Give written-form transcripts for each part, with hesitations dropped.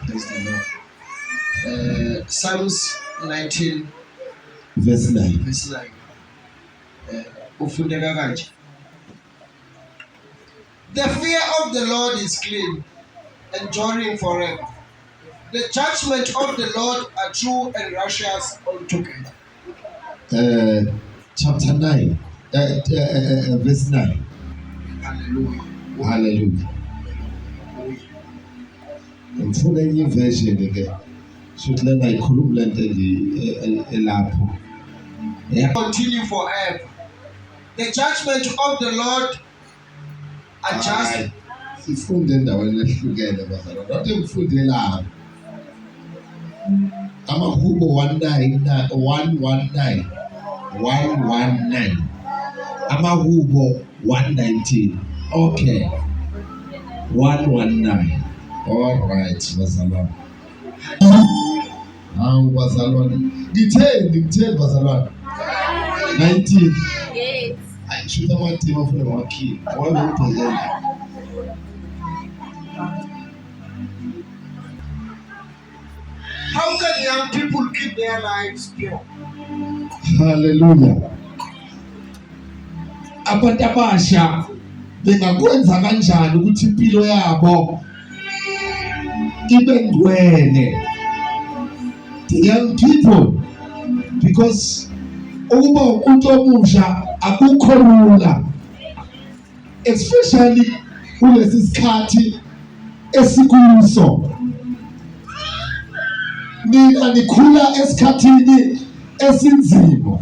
Praise the Lord. Psalms 19 verse 9. Verse 9. Ufundeka kanje. The fear of the Lord is clean, enduring forever. The judgment of the Lord are true and righteous altogether. Chapter 9, verse 9. Hallelujah. Hallelujah. Ngifuna enye version ke. Shuthi lena ayikhulumi lento elapho. Yeah. Continue forever. The judgment of the Lord are just. Sifunde endaweni ehlukene bazalwane. Not ngifunde lapho. Amahubo 199 119 119 Amahubo 119. Okay. 119. All right bazalwane. Hawu bazalwane. Ngitheni ngitheni bazalwane? 19. Yes. Ayi shutha amateam afuna ngawakhiye. Ngoba ngibhekene. How can young people keep their lives pure? Hallelujah. Abantu abasha bengakwenza kanjani ukuthi impilo yabo ibe ngcwele? The young people, because ukuba umuntu omusha akukho lula, especially kulesi sikhathi esikuso. Nina nikhula esikhathini esinzima,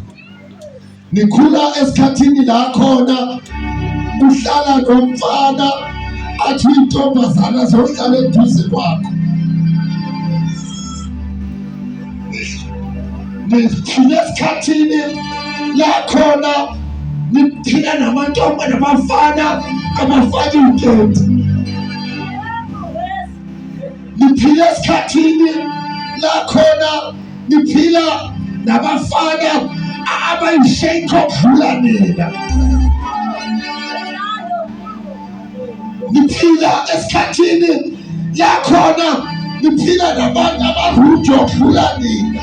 nikhula esikhathini la khona kuhlala nomfana athi intombazana zohlala eduze kwakho. Niphila esikhathini la khona niphila namantombi nabafana abafaka iy'keti. Niphila esikhathini la khona niphila nabafana abayishake okudlula nina. Niphila esikhathini la khona niphila nabantu abarude okudlula nina.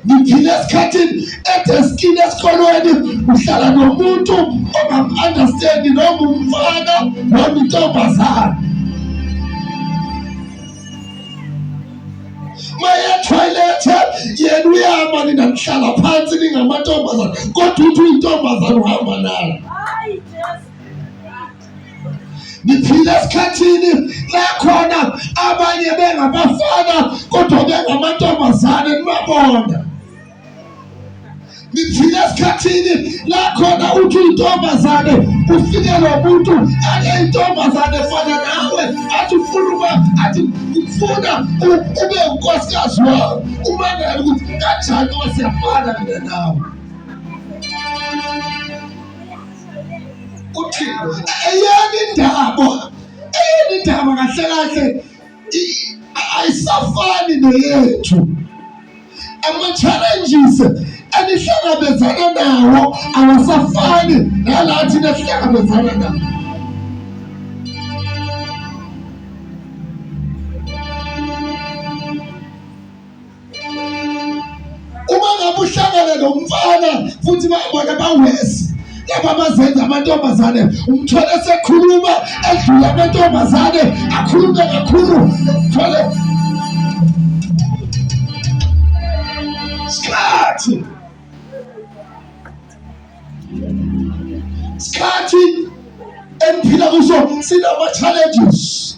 Niphila esikhathini edeskini esikolweni uhlala nomuntu ongam-understandi noma umfana noma intombazane. Maye toilet yena uyama nina nihlala phansi ningamantombazane kodwa uthi uyintombazane uhamba nayo. Niphila esikhathini la khona abanye bengabafana kodwa bengamantombazane nibabona. Niphila esikhathini la khona uthi uyintombazane ufike lo muntu ake intombazane efana nawe athi ufuna uba athi ngifuna ube unkosikazi wami, umangele ukuthi kanjani ngoba siyafana mina nawe. Uthini? Eyani indaba, eyani indaba kahle kahle ayisafani neyethu. Ama-challenges enihlangabezana nawo awasafani nala thina esihlangabezana nawo. Uma ngabe uhlangana nomfana futhi babona bawesi laba bazenza amantombazane, umthole esekhuluma edlula amantombazane, akhulume kakhulu, umthole sikhathi sikhathi engiphila kuso sinama-challenges.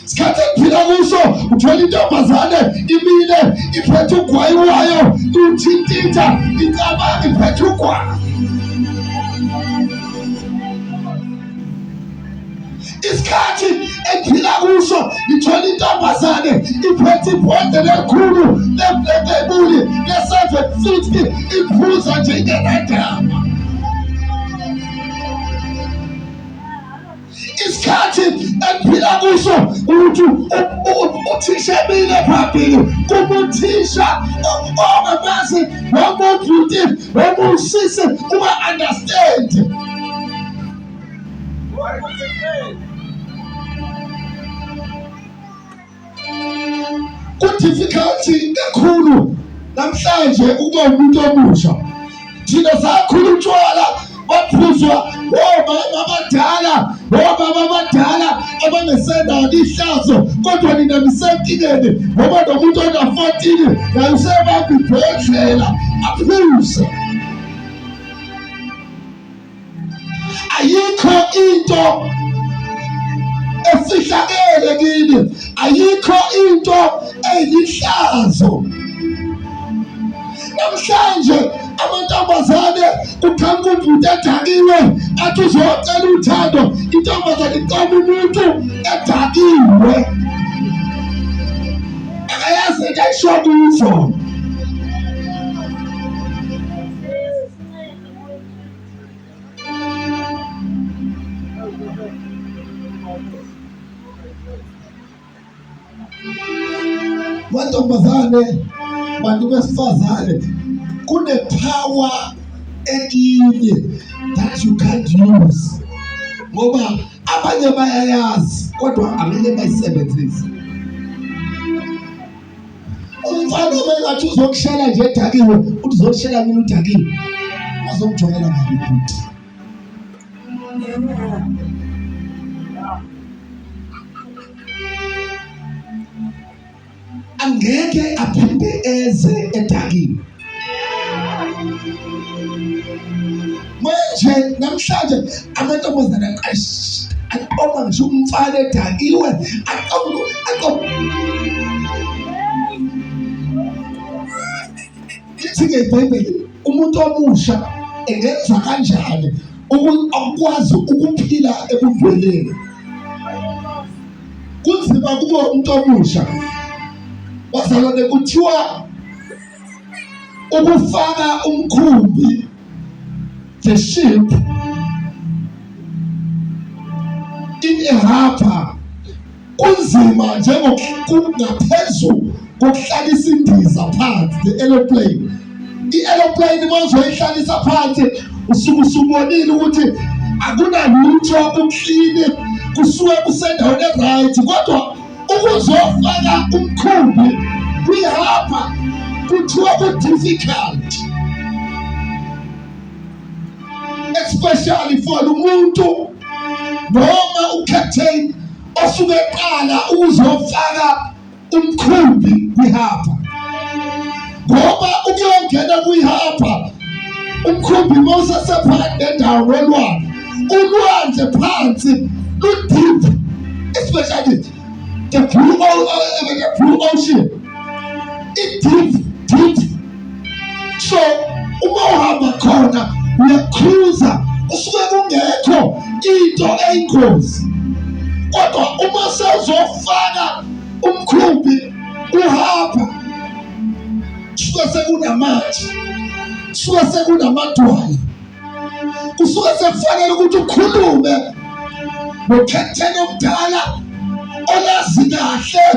Sikhathi engiphila kuso uthola intombazane imile iphethe ugwayi wayo iwuthintitha icabanga iphethe ugwayi. Isikhathi engiphila kuso ngithola intombazane iphethe ibhodlela elikhulu le-black label le-750 iphuza nje ingenandaba. Isikhathi engiphila kuso ukuthi uthisha emile phambili kumuthisha ongamazi noma ubhuti noma usisi unga-understand. Ku-difficult kakhulu namhlanje ukuba umuntu omusha. Thina sakhula utshwala baphuzwa omama abadala, obaba abadala abangesenalo ihlazo, kodwa nina nisenkingeni ngoba nomuntu ona-14 naye usebamba ibhodlela aphuze. Ayikho into efihlakele kini, ayikho into eyihlazo. Namhlanje amantombazane kuqhamuka ubhuti edakiwe athi uzocela uthando, intombazane iqoma umuntu edakiwe, akayazi into ayisho kuzo. Mantombazane, bantu besifazane, kune-power ekini that you can't use ngoba abanye bayayazi kodwa angeke bayisebenzise. Umfana uma engathi uzokushela nje edakiwe, uthi uzokushela mina udakiwe, azomjwayela kabi bhuti. Angeke aphinde eze edakiwe. Manje namhlanje amantombazane aqoma ngisho umfana edakiwe, aqoma aqoma. Lithi-ke iBhayibheli umuntu omusha engenza kanjani akwazi ukuphila ebungcweleni. Kunzima kuba umuntu omusha. Bazalwane, kuthiwa ukufaka umkhumbi, the ship in a harbor, kunzima njengokungaphezu kokuhlalisa indiza phansi, the aeroplane. I-aeroplane uma uzoyihlalisa phansi usuke usubonile ukuthi akunalutho, kuklini, kusuke kusendaweni e-right, kodwa ukuzofaka umkhumbi kwihamba kuthiwa ku-difficult, especially for umuntu noma ucaptain osuke eqala ukuzofaka umkhumbi kwihamba, ngoba ukuyongena kwihamba umkhumbi uma usesephakathi nendawo nolwandle, ulwandle phansi lu-deep, especially the blue ocean, i-deep deep. So uma uhamba khona uyakruza, kusuke kungekho into eyingozi, kodwa uma sewuzofaka umkhumbi uhamba kusuke sekunamatshe, kusuke sekunamadwala, kusuke sekufanele ukuthi ukhulume nokhetheni omdala olazi kahle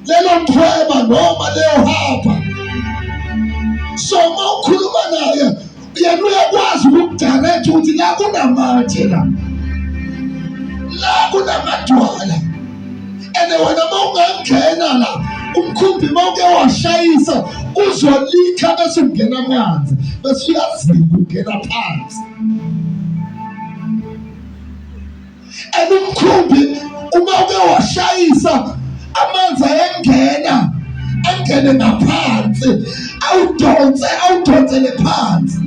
lelo nthweba noma leyo haba. So uma ukhuluma naye yena uyakwazi ukukudirect ukuthi la kunamatshe, la la kunamadwala, and wena uma ungangena la umkhumbi uma uke washayisa uzolikha bese ungena amanzi bese uyazika ungena phansi. And umkhumbi uma uke washayisa amanzi ayangena, angene ngaphansi, awudonse awudonsele phansi.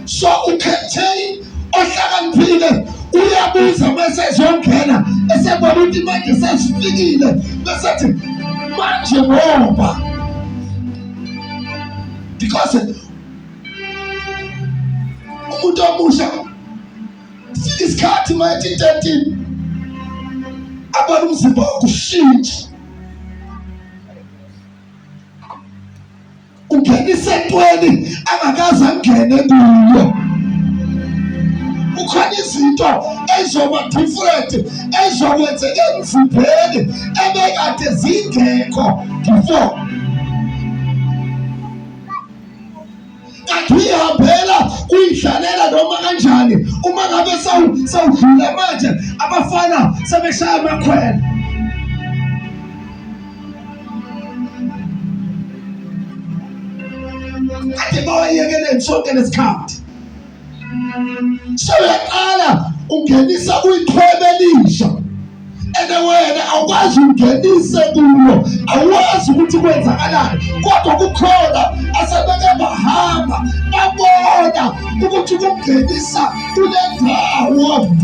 So ucaptain ohlakaniphile uyabuza mase ezongena, esebona ukuthi manje sesifikile, bese ethi manje ngoba because umuntu omusha fika isikhathi mayethi 13 abona umzimba wakhe ushintsha, ungenisa entweni angakaze angene kuyo. Kukhona izinto ezizoba different ezizokwenzeka emzimbeni ebekade zingekho before. Kanti Kade uyihambela uyidlalela noma kanjani, uma ngabe sewudlula manje abafana sebeshaya amakhwela. Kade bawayekeleni sonke lesikhathi. Sewuyaqala ungenisa kwichwebe elisha ene wena awukwazi ungenise kulo, awazi ukuthi kwenzakalani, kodwa kukhona asebeke bahamba babona ukuthi kungenisa kule ndawo.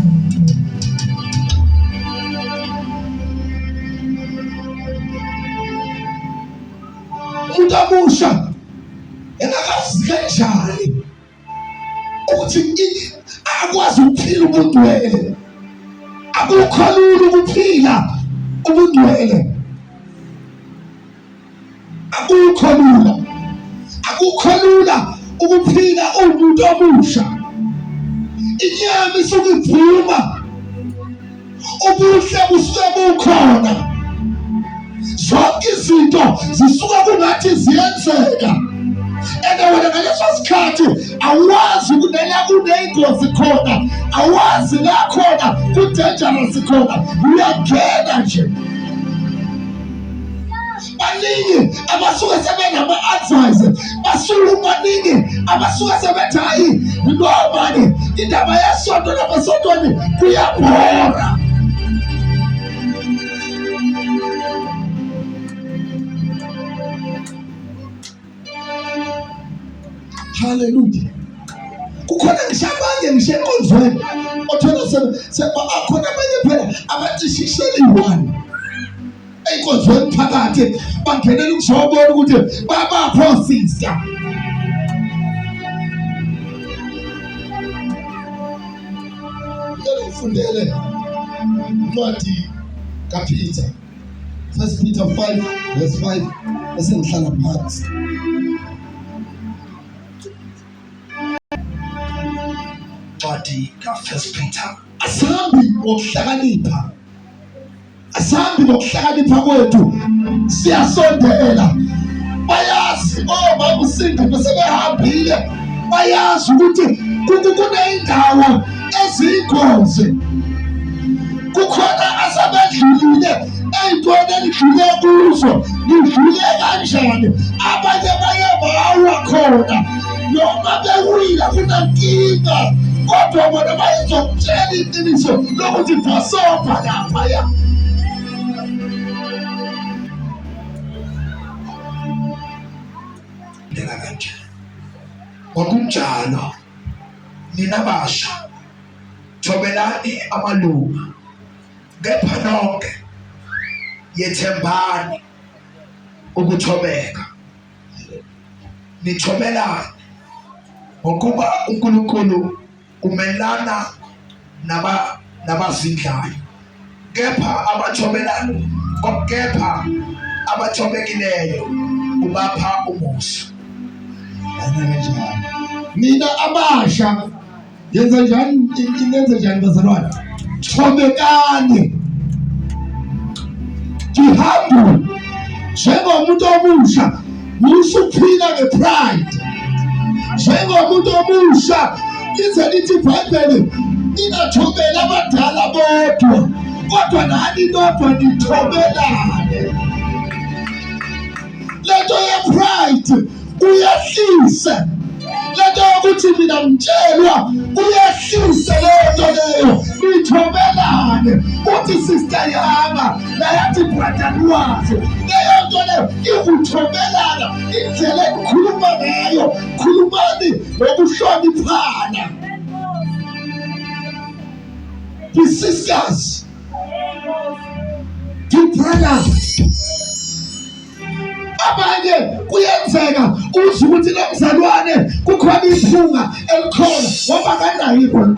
Umuntu omusha engakazi kanjani ukuthi akwazi ukuphila ubungcwele. Akukho lula ukuphila ubungcwele, akukho lula, akukho lula ukuphila umuntu omusha. Inyama isuke ivuma, ubuhle busuke bukhona, zonke izinto zisuke kungathi ziyenzeka, ene wena ngaleso sikhathi awazi kunela kuneyingozi khona, awazi la khona ku-dangerous khona, uyangena nje. Baningi abasuke sebenama-advise, basuke baningi abasuke sebethi hayi no mani, indaba yesonto lapha esontweni kuyabhora. Haleluya. Kukhona ngisho abanye ngisho enkonzweni othola akhona abanye phela abacishisela iyi-one enkonzweni phakathi, bangenela ukuzobona ukuthi babapho sister. Ngicela ufundele incwadi kaPeter, First Peter 5 verse 5, bese ngihlala phansi. Incwadi ka-First Peter. Asihambi ngokuhlakanipha, asihambi ngokuhlakanipha kwethu, siyasondela. Bayazi omama uSindi besebehambile, bayazi ukuthi kuneyindawo eziyingozi, kukhona asebedlulile ey'ntweni elidlule kuzo. Lidlule kanjani? Abanye baye bawa khona, noma bewile kunankinga, kodwa bona bayizokutshela iqiniso lokuthi bhasobha laphaya. Ndela kanje. Ngokunjalo nina basha thobelani amalunga, kepha nonke yethembani ukuthobeka, nithobelane, ngokuba uNkulunkulu umelana nabazindlayo, kepha abathobelana, kepha abathobekileyo ubapha umusa. Kanjani nina abasha, yenza njani, nenze njani bazalwane? Thobekani, be humble. Njengomuntu omusha musuphila ngepride, njengomuntu omusha lize lithi iBhayibheli ningathobeli abadala bodwa, kodwa nani nodwa nithobelane. Lento ye-pride uyehlise, lento yokuthi mina ngitshelwa uyehlise leyo nto leyo, nithobelane. Uthi sister yanga nayathi brother lwazi, leyo nto leyo ikuthobelana. Indlela enikhuluma ngayo, khulumani ngokuhloniphana. Be sisters, be brothers. Abanye kuyenzeka uzwe ukuthi lo mzalwane kukhona iphunga elikhona ngoba kanayo ibona.